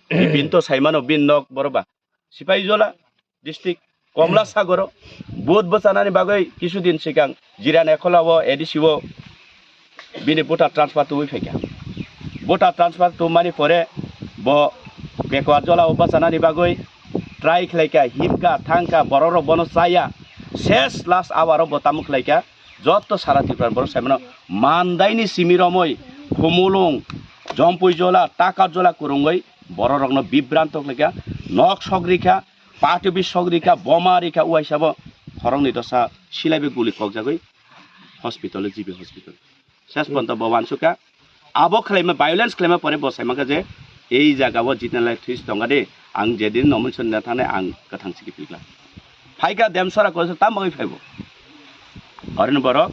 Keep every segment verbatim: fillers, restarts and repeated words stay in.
Bipin to saimano bin nok boroba. Sipai Jola district Komla Sagoro vote bwchanani bagwi kisu din sikang Jiran Ekhola o A D C o bini voter transfer tuwi phaikha. Voter transfer tumani pore bo Pekwa Jola o bwchanani bagwi try khlaikha, himkha, thangkha, bororok bono chaya. Ses last hour o bo tamo khlaikha, jotto sara Tripura borok saimano mandaini simi romwi Khumulung, Jompui Jola, Takar Jola kwrwngwi bororokno bibranto khlaikha, nok sok rikha, party office sok rikha, boma rikha, uaisabo khoroknwi dosa silaibe guli kokjagwi hospital o, G B hospital. Ses ponto bo wansukha. Abo khlaima, violence khlaima pore bo saimankha je ei jaga o jitnalai thwis tonga de, ang jedin nomination na thane ang kwthang siki pilgla. Phaikha Demsora Kochasra tamo oi phaibo. Orin borok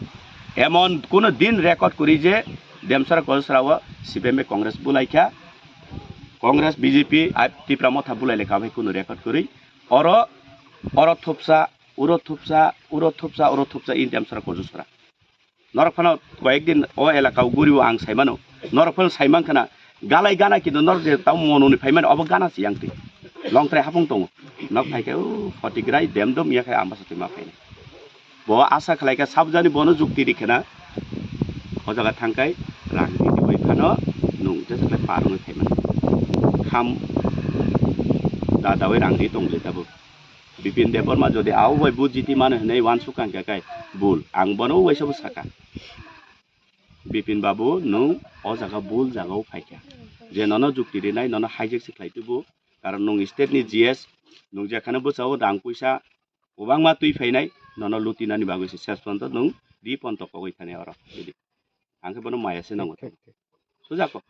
emon kuno din record kuri je Demsora Kochasra o C P M bai Congress bulaikha, Congress, B J P, ai Tipra Motha bulai lekha bai kuno record kuri. Oro, oro thupsa, uro thupsa, uro thupsa, uro thupsa in Demsora Kochasra. Norok phano koyek din o elaka o guri o ang saimano. Norok phano saiman khana galai gana kintu norok je tamo mononi phaimani obo gana si yang twi. Longtrai hapung tongo. Nok phaikhe o Photigrai dem dom ya khai ambasa twi ma phainai. Bo asa khlai kha sabjani bono jukti ri khana. O jaga thangkai rang twi twi bai phano nung jesa khlai par wngwi phaimani. Kham da dawi rang ri tong je tabuk. Bipin Debbarma jodi abo bai bujiti mano hinwi wansukha hwnkhe kai bul. Ang bono uaisa bo saka. Bipin babu, nwng o jaga bul jaga o phaikha. Je nono jukti rinai, nono hijack se khlai tubu. Karon nwng state ni G S, nwng jekhano bwsao rang puisa kwbangma twi phainai, nono lutinani bagwi se ses ponto nwng ri ponto kogwi thani oro. Ang khe bono maya se nango. Sujak kok.